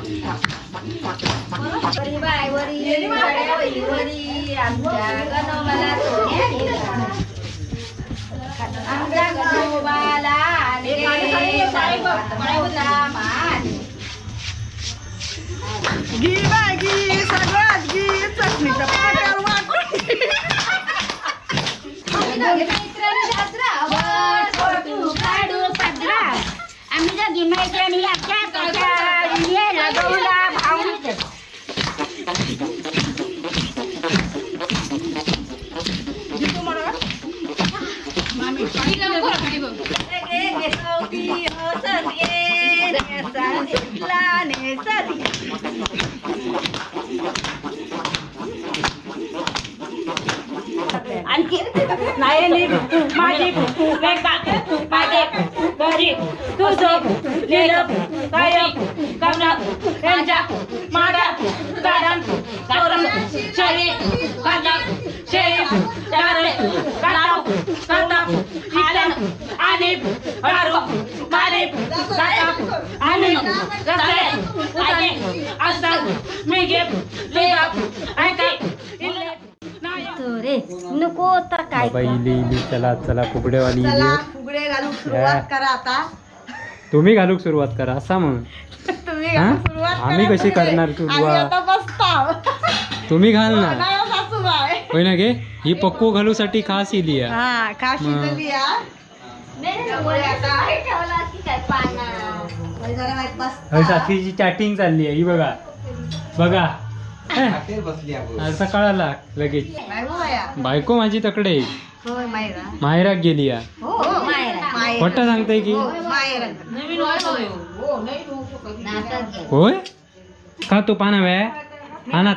घी बाय घी सगळ्यात घी चटणीच्या पाट्यावर वाटून. आम्ही दोघी मैत्रिणी आणखी नाही माझी घरी तुझं लिहिलं गायक कवना यांच्या माडा कारण तोरण शेळी कांदा शेळी कारण कांदा कांदा आलन आणि दारू मारे काटा आणि रस्ते उतारे असतात मी घे लिहिलं ऐका रे नको तर काय बाबा इली इली चला चला फुगडेवाली चला फुगडे घालू सुरुवात करा आता. तुम्ही घालू सुरुवात करा असा मग तुम्ही घालू सुरुवात. आम्ही कशी करणार सुरुवात? आता बसता तुम्ही घाल ना. होय ना गे, ही पक्को घालू साठी खास इली आहे. हा खास इली आहे. साथीची चॅटिंग चालली आहे ही बघा बघा. असं कळाला लगेच. बायको माझी तकडे माहेराक गेली या. खोटं सांगताय की होय का तू पाना वे हा ना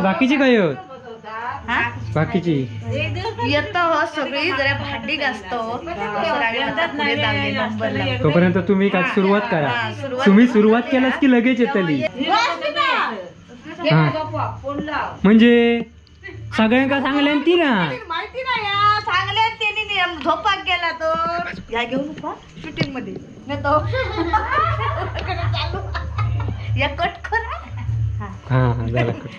बाकीची काय होत बाकीची येतो सगळी जरा भांडी घासतो. तोपर्यंत तुम्ही काय सुरुवात करा. तुम्ही सुरुवात केलास की लगेच येतली. म्हणजे सगळ्यांका सांगल्यान ती ना माहिती नाही सांगल्यान त्यांनी झोपाक गेला तो या घेऊन शूटिंग मध्ये तो चालू या कट करा. हा झाला कट.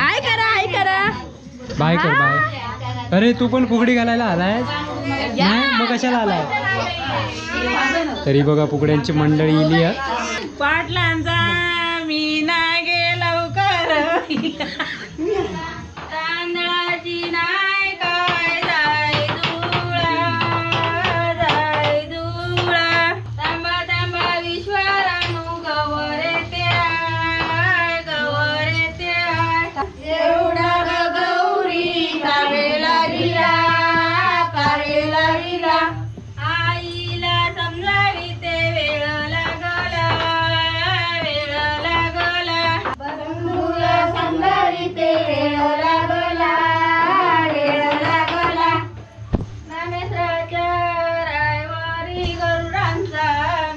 I करा I करा बाय कर बाय. अरे तू पण फुगडी घालायला आलाय नाही मग कशाला आलाय? तरी बघा फुगड्यांची मंडळी इली आहे. पाटलांचा मी ना गे लवकर तांदळाची नाही काय जाय धुळा जाय धुळा तांबा तांबा विश्वरानू गवरे ते I गवरे ते I एवढा गौरी कावेला विला कावेला विला आईला समजावी ते वेळ लागला वेळ लागला बंधूला समजावी ते वेळ लागला वेळ लागला ज्ञानेश्वराच्या रायवारी गरुडांचा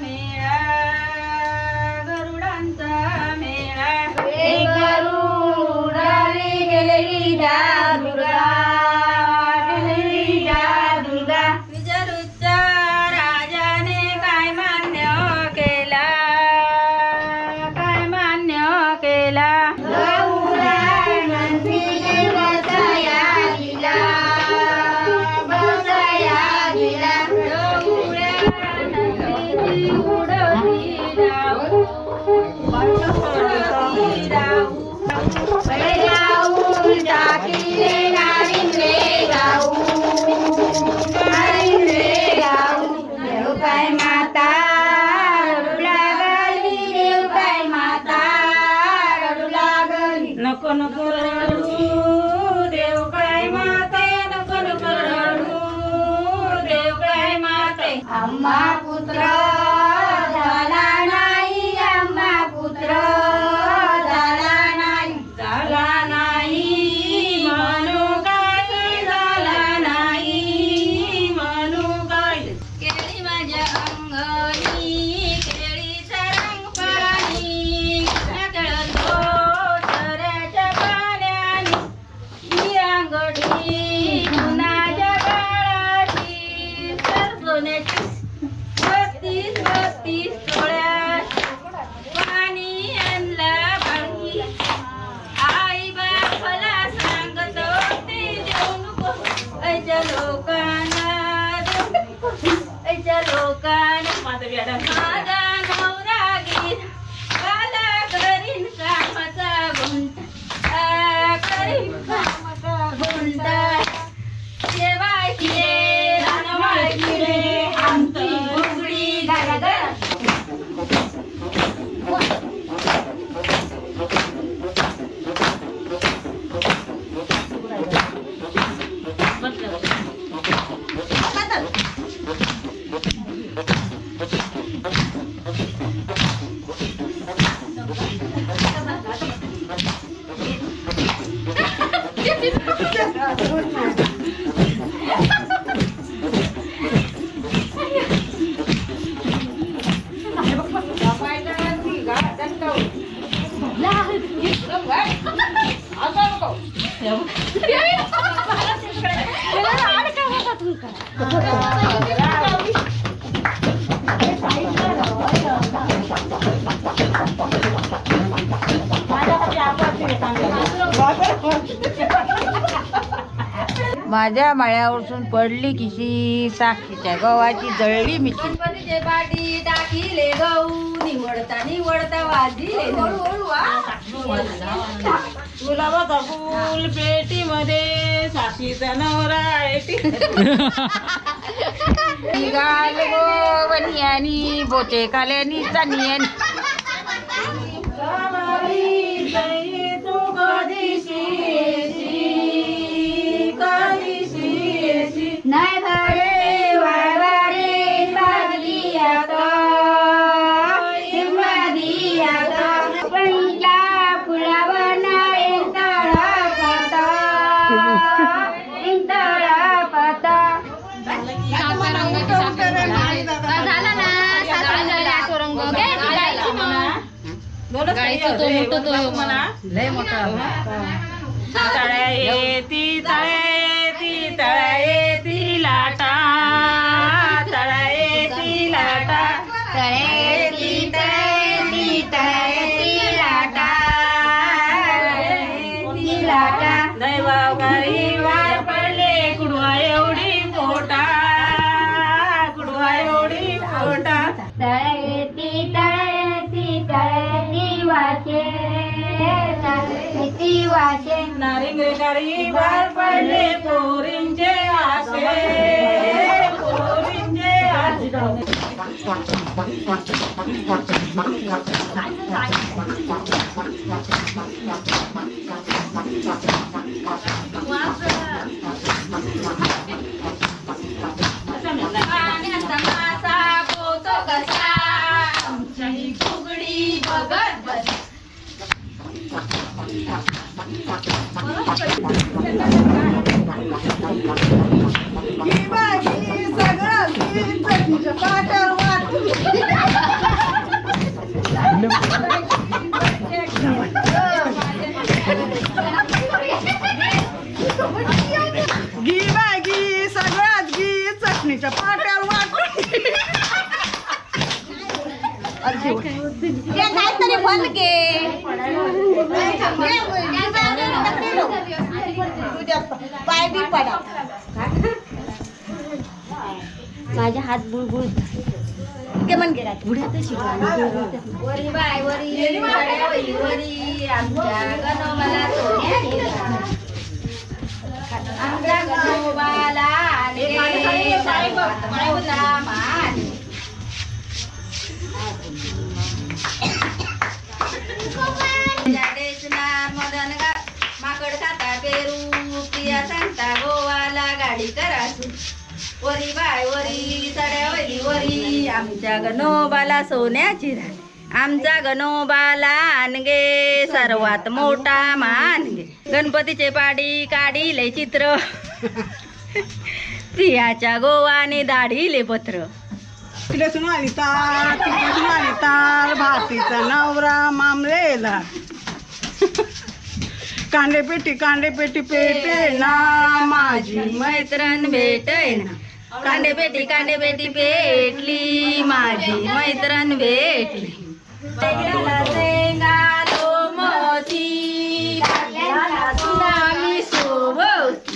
मेळा गरुडांचा मेळा गरुडारी गेलेली दुर्गा गेलेली दुर्गा विजरुच्या राजाने काय मान्य केला काय मान्य केला नको नको रडू देव काय माते नको नको रडू देव काय माते अम्मा पुत्र झाला नाही अम्मा पुत्र झाला नाही झाला नाही म्हणू काय झाला नाही म्हणू काय केळी माझ्या अंगणी केळीचा रंग पाणी नकळतो झऱ्याच्या पाण्याने. सोन्याची 32 32 तोळ्या पाणी आणला बाळगी आई बापाला सांगतो ते देऊ नको ऐच्या लोकांना ऐच्या लोकांना माझा नवरा गेला काला करीन कामाचा गुंता करीन कामाचा गुंता शेवायची रे रानवायची रे आमची घुंगडी घाला घाला. माझ्या माळ्यावरसून पडली किशी साक्षीच्या गव्हाची जळली मिशी. गणपतीचे पाटी टाकीले गहू निवडता निवडता वाजिले गुलाबाचा फूल पेटीमध्ये साक्षीचा नवरा निघाल गो बोचे काल्यानी चानियानी. नाही भरे वारे बागली आता हिमादी आता पंचा फुलावना इंतळा पाता इंतळा पाता. झाला ना सात रंग आठ रंग गायचं तो मोठं तो म्हणा लय मोठा तळ्या येती तळ्या येती तळ्या येती लाटा तळ्या येती लाटा तळेती तळेती तळेती लाटा तळेती लाटा. दैवागाई वार पडले कुडवा एवढी मोठा कुडवा एवढी मोठा. तळेती तळेती तळेती वाशे तळेती वाशे. नारिंगकारी वार पडले पोरींचे आशे पोरींचे आशे. पाण्याचा मासा पोहतो कसा आमची फुगडी बघत बस. घी बागी सगळ्यात घी चटणीच्या पाट्यावर वाटून. काहीतरी बंद गे तुझ्या पाय बी पडा. माझे हात बुळबुळ के मन गेला वरी बाय वरी वरी वरी आमच्या गणोबाला सोन्याची आमच्या गणोबाला मान. मदन माकड खाता पेरू प्रिया सांगता गोवाला गाडी करासू. वरी बाय वरी सड्या वरी वरी आमच्या गणोबाला सोन्याची राणी आमचा गणोबाला आणगे सर्वात मोठा मानगे. गणपतीचे पाडी काढिले चित्र प्रियाच्या गोवाने दाढीले पत्र. तिकडसून आली तार तिकडसून आली तार भातीचा नवरा मामलेला. कांडेपेटी कांडेपेटी पेटे ना माझी मैत्रण भेटे ना. कांदे पेटी कांदे पेटी पेटली माझी मैत्रण भेटली. मोती सुनामी सोबत.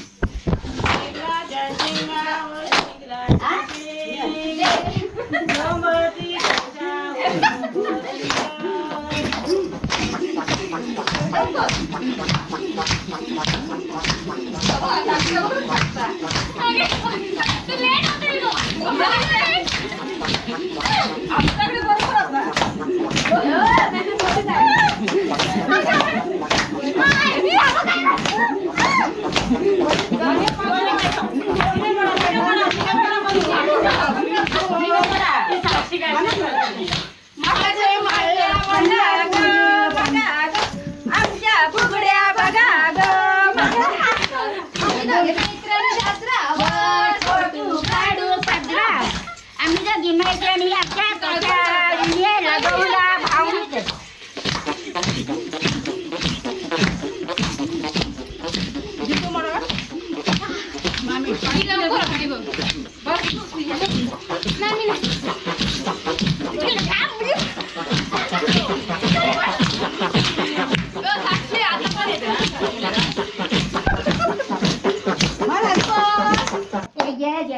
आमच्या फुगड्या बघा ग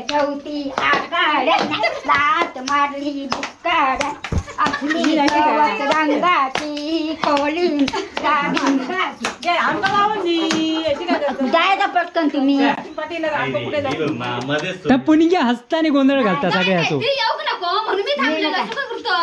चौथी आकाड्यात लात मारली बुक्काड्यात आपली रंगाची कोळी जायचा पटकन तुम्ही. त्या पुणग्या हसताना गोंधळ घालता सगळ्या. तो येऊ नको म्हणून मी थांबलेलो. असं का करतो?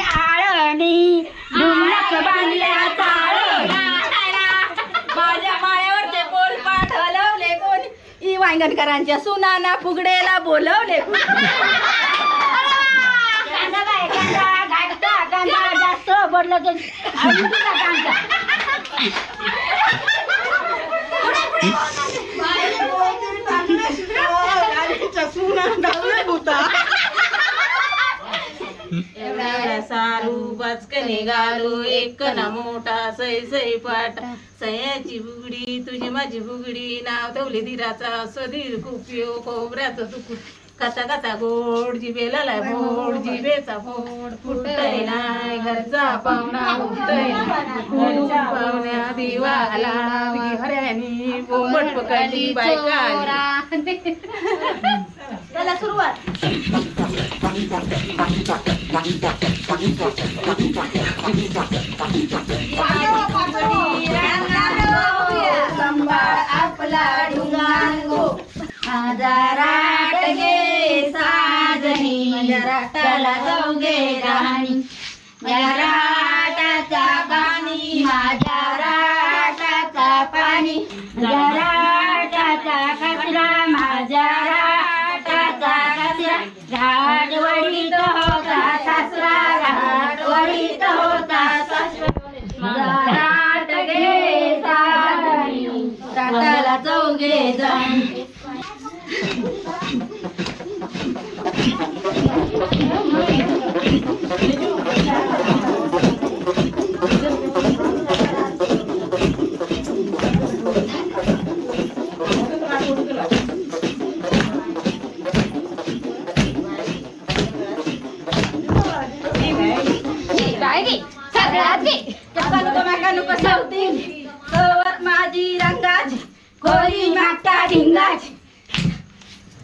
आळणी डुमणात बांधल्या चाळणी. माझ्या माळ्यावरचे बोल पाठ हलवले कोणी. ई वांगणकरांच्या सुनाना फुगडेला बोलवले. कांदा बाय कांदा घाटका कांदा जास्त पडलं तर कांदा. सारू बाचकने घालू एक ना मोठा सई सई पाट सयाची बुगडी तुझी माझी बुगडी नाव ठेवली धीराचा सधीर कुपियो खोबऱ्याचा सुकू खाता खाता गोड जिभेला फोड जिभेचा फोड फुटतय नाही घरचा पाहुणा फुटतय घरच्या पाहुण्या दिवा आला हऱ्यानी बोंबट पकडली बायका. चला सुरुवात. सांभाळ आपला ढुंगांगो माझा राट गे साजनी माझ्या राटाला चौघे राणी माझ्या राटाचा पाणी माझ्या राटाचा पाणी माझ्या राटाचा कचरा माझ्या राटाचा कचरा राजवडीत होता सासरा राजवडीत होता सासरा राट गे साजनी राटाला चौघे जाणी. माझी रंगाची खोली मागता ढिंगाची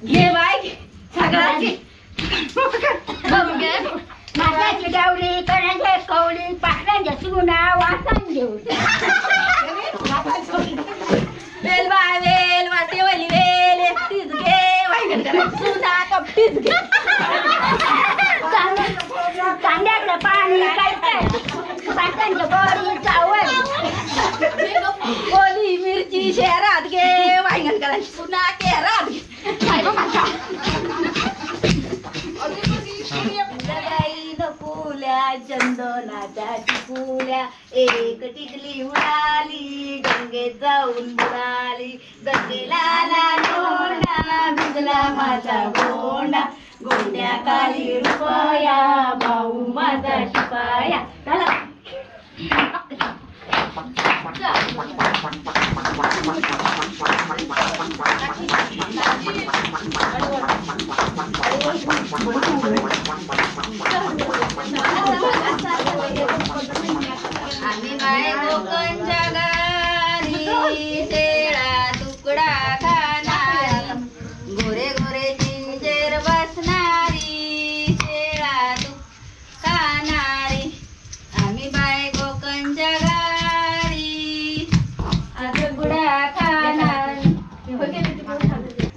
घे बाई सगळ्याची माताची डावली कणाच्या कवली पाखरांच्या सुना वासन घेऊ. वेल बाय वेल वाटेवली वेल एकटीच घे वाईट सुना कपटीच घे. कांद्यातलं पाणी त्यांच्या बडी चावल. ओली मिरची शहरात गे वांगण करायची पुन्हा केरात गे. फुल्या चंदनाच्या टिकुल्या, एक टिकली उडाली गंगेत जाऊन बुडाली. गंगेला लोंढा भिजला माझा गोंडा, गोंड्या खाली रुपया भाऊ माझा शिपाया. चला आम्ही बाय कोकणच्या गारी शेळा तुकडा खाणारी, गोरे गोरे चिंचेर बसणारी शेळा तुक खाणारी. आम्ही बाय कोकणच्या गारी तुकडा खाणारी.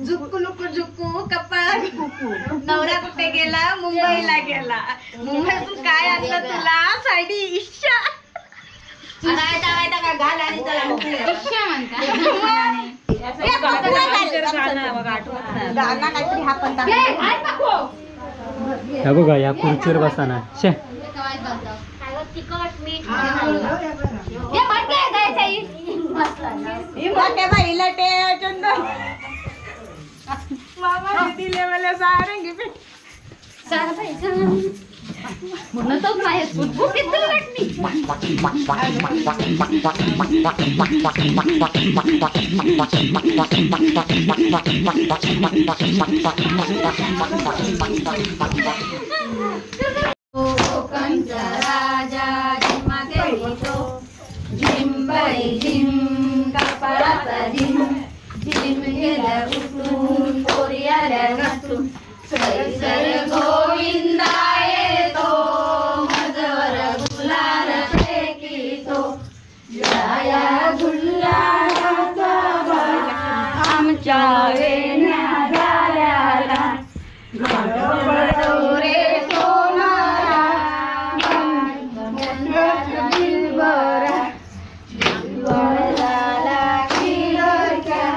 झुकू लुकू झुकू कपाळ कुकू, नवरा कुठे गेला मुंबईला गेला, मुंबईतून काय आणलं तुला साडी इच्छा. गाणं काहीतरी हा पण ह्या बघा या खुर्चीवर बसा ना. शे चंदन मामा दिले मला सारंगी. कोकणचा राजा झिमा खेळतो, झिम बाई झिम कपाळाचा झिम, झिम गेल्या उठून पोरी आल्या नटून. सई सई गोविंदा येतो मजवर गुलाल फेकितो, या गुलालाचा आमच्या वेण्या झाल्याला गडबडो रे सोनारा दिलबरा दिलबराला किलक्या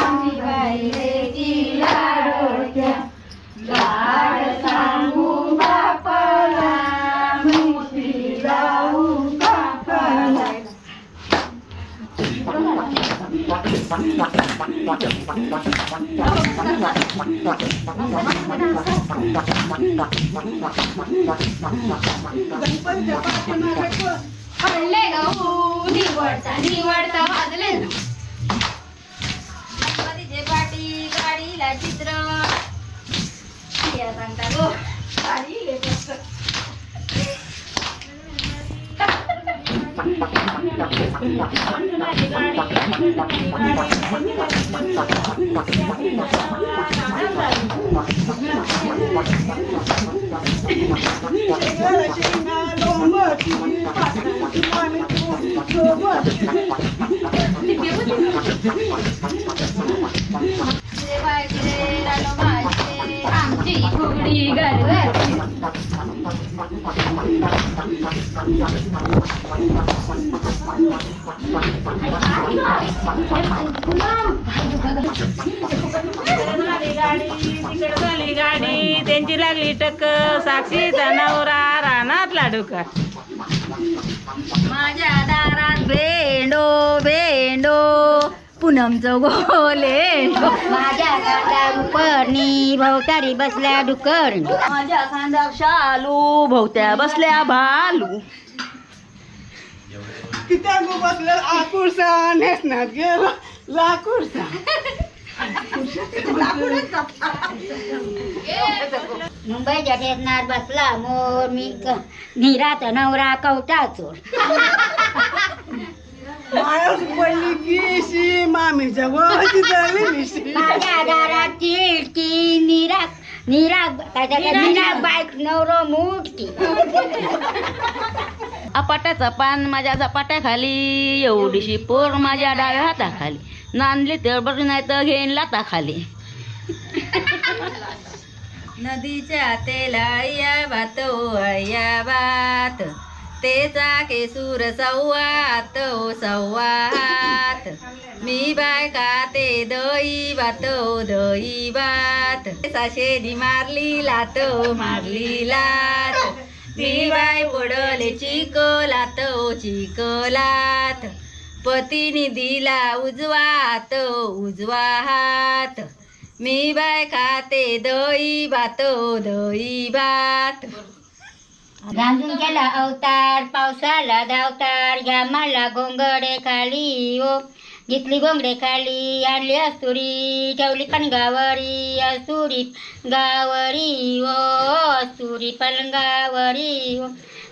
आम्ही बाई रे तिला डोक्या लाड सांगू बापाला मुठी जाऊ काकाला. पडले गहू निवडता निवडता वाजले. गणपतीचे पाटी गाडीला चित्र सांगता गो गाडीले चित्र. आमची फुगडी गरगरची. तिकडे झाली गाडी त्यांची लागली टक, साक्षीचा नवरा रानात लाडूका. माझ्या दारात भेंडो भेंडो पूनमचं गोलेंडो. माझ्या खांद्यावर उपरणी भोवतारी बसल्या डुकर. माझ्या खांद्यावर शालू भोवत्या बसल्या भालू. किती बसल्या आकुरसा नेसनात गेला लाकूडसा. मुंबईच्या ठेसनात बसला मोर, मी निराचा नवरा कवटा चोर. पडली की मामीच्या गोची झाली मिशी. माझ्या दारात चिडकी निरा निरा काय निरा बाईक नवरो मुटकी. अपाटाचा पान माझ्या झपाट्याखाली, एवढीशी पोर माझ्या डाव्या हाताखाली, नांदली तर बरी नाही तर घेईन लाताखाली. नदीच्या तेलाळिया भात ओवाळिया भात, तेचा केसूर सव्वा हात हो सव्वा हात. मी बाय खाते दही भात हो दही भात. साशेनी मारली लात हो मारली लात. मी बाय पडले चिखलात हो चिखलात. पतीने दिला उजवा हात हो उजवा हात. मी बाय खाते दही भात हो दही भात. रांजून केला अवतार पावसाला धावतार, घ्या मला गोंगडे खाली ओ, घेतली गोंगडे खाली, आणली अस्तुरी, ठेवली पणगावरी, असुरी गावरी ओ, असुरी पलंगावरी ओ.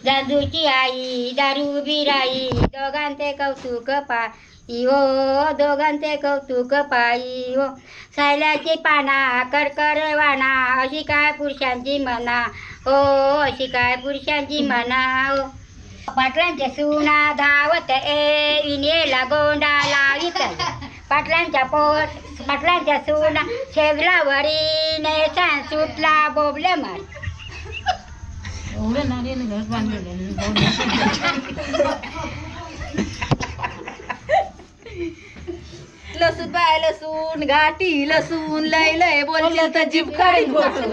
जांजूची आई दारू बिराई, दोघांचे कौतुक पाई ओ, दोघांचे कौतुक पाई ओ. सायल्याची पाना करकर वाना, अशी काय पुरुषांची मना ओ, अशी काय पुरुषांची मना ओ. पाटलांच्या सुना धावत ए, विनेला गोंडा लावित. पाटलांच्या पोट पाटलांच्या सुना शेवलावरी, नेसान सुटला बोबले मार. लसूण बाय लसूण घाटी लसूण लय लय बोलले तर जीभ काढीन बोलून.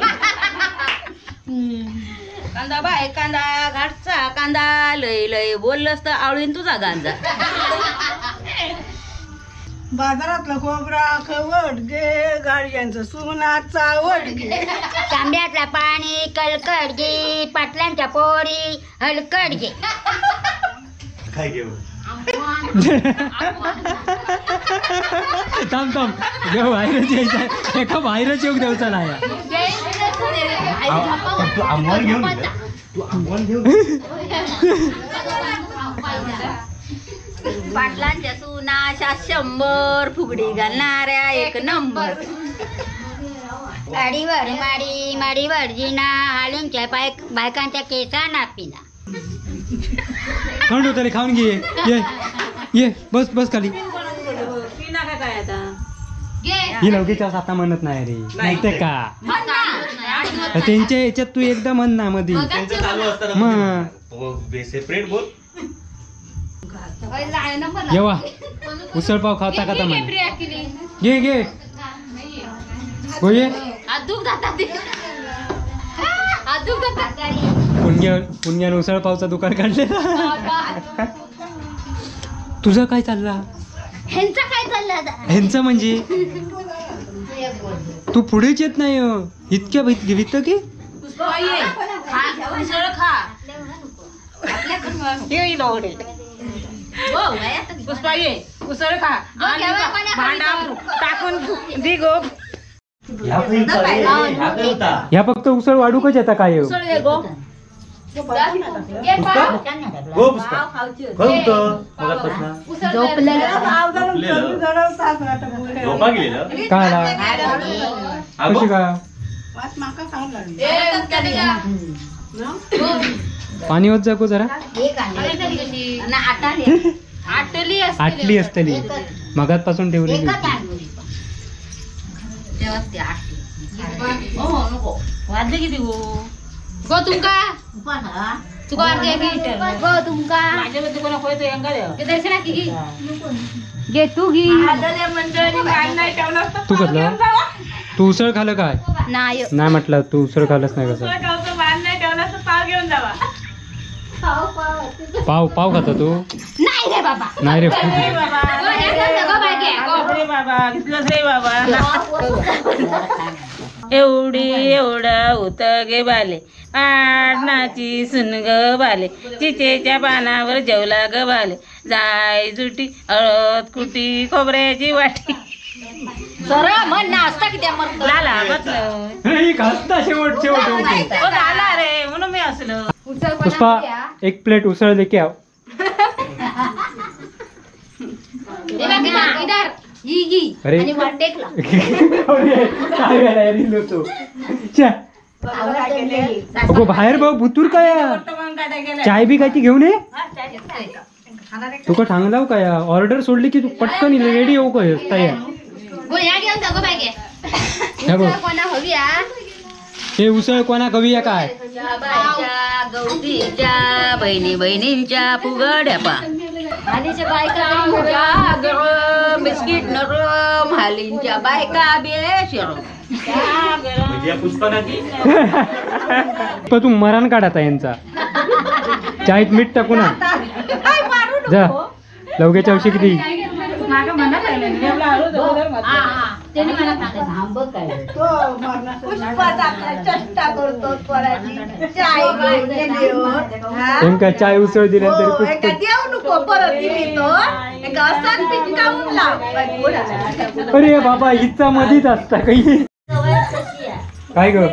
कांदा बाय कांदा घाटचा कांदा लय लय बोललंस तर आवळीन तुझा गांजा. बाजारातलं खोबरा खवट गे, गाडग्यांचं सुना चावट गे. तांब्यातला पाणी कलकड गे, पाटलांच्या पोरी हलकड गे. काय घेऊ? थांब थांब, घेऊ बाहेरच यायचा, एका बाहेरच येऊ द्यायचा नाही. तू आंबवण घेऊन, तू आंबवण घेऊन. पाटलांच्या सुना 100 फुगडी घालणाऱ्या 1 नंबर. गाडीवर माडी माडीवर जिना, हालींच्या बायकांच्या केसांना पिना. थंड होतं रे, खाऊन घे. ये ये बस बस खाली. ही लवकीच्या आता म्हणत नाही रे, माहितीये का त्यांच्या याच्यात तू एकदा म्हण ना मध्ये. सेपरेट बोल. येवा उसळ पाव खाता खाता म्हण. घे घे गोये. पुणग्यान उसळ पावचा दुकान काढलेला. तुझं काय चालला? ह्यांचा काय चालला? ह्यांचं म्हणजे तू पुढेच येत नाही इतक्या भीत की. उसळ खा टाकून दी गो. ह्या फक्त उसळ वाढूकच येता काय? पाणी होत जाको जरा. आटली असतली मगात पासून ठेवलेली. वाजले किती गो? गो तुमका तुका गो तुमका घे तू घे. तू कसलं तू उसळ खाल काय? नाही नाही म्हटलं तू उसळ खालच नाही. कसं पाव पाव खाता तू? नाही रे बाबा, नाही रे बाबा. एवढी एवढा होत गे बाले, आडनाची सुन ग बाले, चिचेच्या पानावर जेवला ग बाले, जाय जुटी हळद कुटी खोबऱ्याची वाटी. झाला रे म्हणून मी हसलो. पुष्पा एक प्लेट उसळ लेके आओ. अरे अगो बाहेर बघ भुतूर काय चाय बी काय घेऊन ये. तुका ठांगलाव काय ऑर्डर सोडली की तू पटकन रेडी होऊ काय तयार. हे उसळ कोणा कवी आहे काय? गौरीच्या बहिणी बहिणींच्या फुगड्या पा बायका गरम बिस्किट नरम हालींच्या बायका बेशरम. पण तू मरण काढ आता यांचा. चायत मीठ टाकू ना. जा लवग्याच्या औषध किती नेमका चाय उसळ दिल्यानंतर अरे बाबा हिचा मधीच असता काही काय ग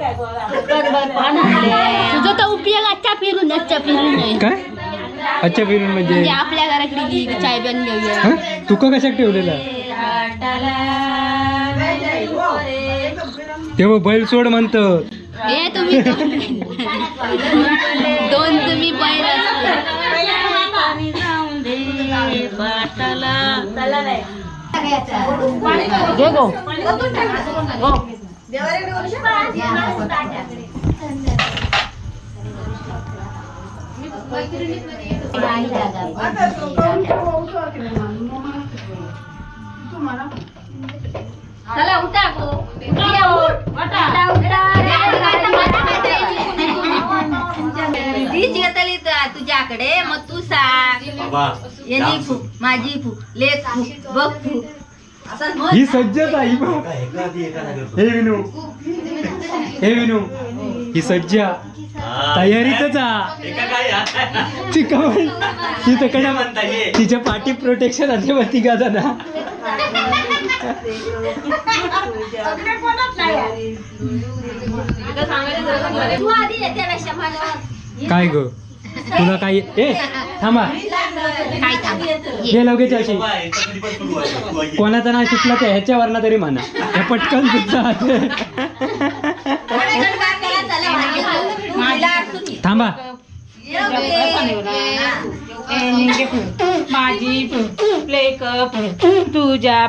तुझं तर उपयोग अच्छा फिरून अच्छा फिरून काय अच्छा फिरून म्हणजे आपल्या घराकडे चाय बन घेऊया. तुका कशात ठेवलेला तेव्हा बैल सोड म्हणत हे तुम्ही दोन तुम्ही बैल चला उठा गो तीच येतली तुझ्याकडे मग तू सांग येणी फू माझी फू लेख फू बघ फू ही सज्जच आहे. हे विनू हे विनू ही सज्जा तयारीतच तिच्या पाठी प्रोटेक्शन असले तिघा जण. काय ग तुला काय ए थांबा हे लगेच अशी कोणाचा नाही सुटला तर ह्याच्यावर तरी म्हणा हे पटकन सुद्धा. थांबा माझी लेक तुझ्या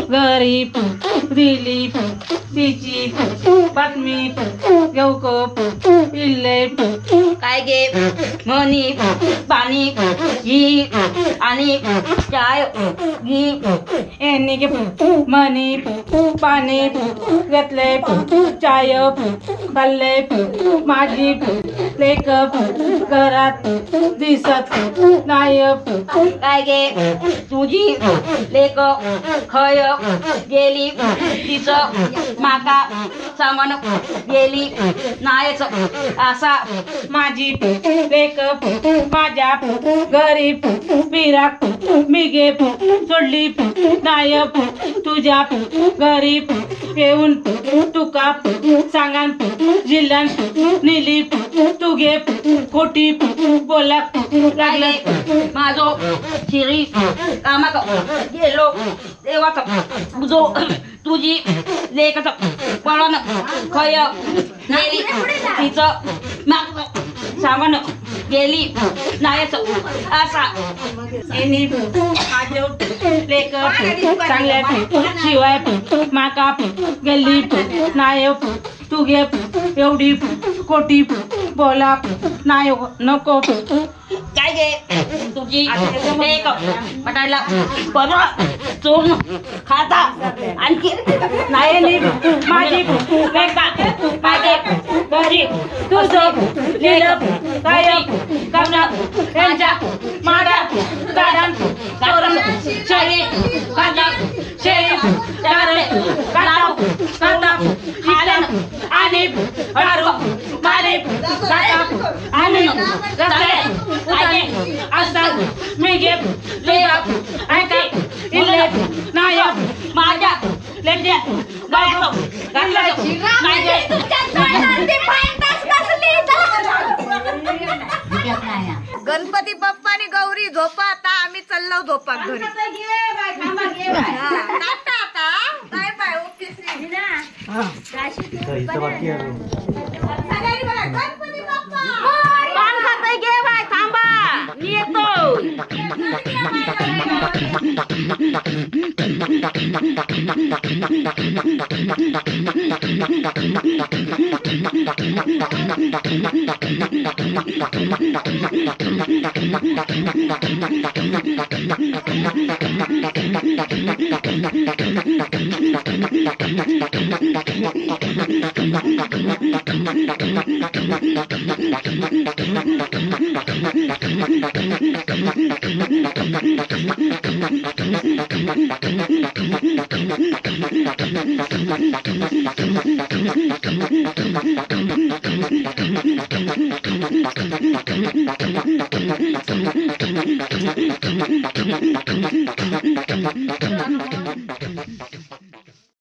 घरी दिली तिची बातमी घेऊ इल्ले काय गे मनी पाणी घी आणि चाय घी एनी गे मनी पाणी घेतले चाय खाल्ले माझी लेक घरात दिसत नाही काय गे तुझी लेक खय गेली तिचं माका सामान गेली नायच असा माझी लेक माझ्या घरी पिराक मी गे सोडली नाय तुझ्या घरी येऊन तुका सांगान जिल्ह्यान नेली तू घे खोटी बोला लागले माझो शिरी कामाक गेलो देवाचा जो तुझी लेकच पळण खय गेली तिचं माग सामान गेली नायच असा एनी माझो लेक चांगल्या शिवाय माका गेली नाय तू घे एवढी कोटी बोला नाय नको काय गे तुझी लेक पटायला बरं चोरून खाता आणखी नाही माझी लेका माझे घरी तुझं लिहिलं काय करणं यांच्या माझ्या कारण चोरून शेळी खाता शेळी कारण काटा काटा खालन आणि दारू मारे काटा आणि रस्ते उतारे असतात मी घे तुझा ऐका इल्ले नायक माझ्या लेट्या बायको गणपती बाप्पा आणि गौरी झोपा आता आम्ही चाललो झोपा घरी. टाटा आता बाय बाय. ओके गणपती बाप्पा पान खातोय घे बाय थांबा मी येतो. Thank you.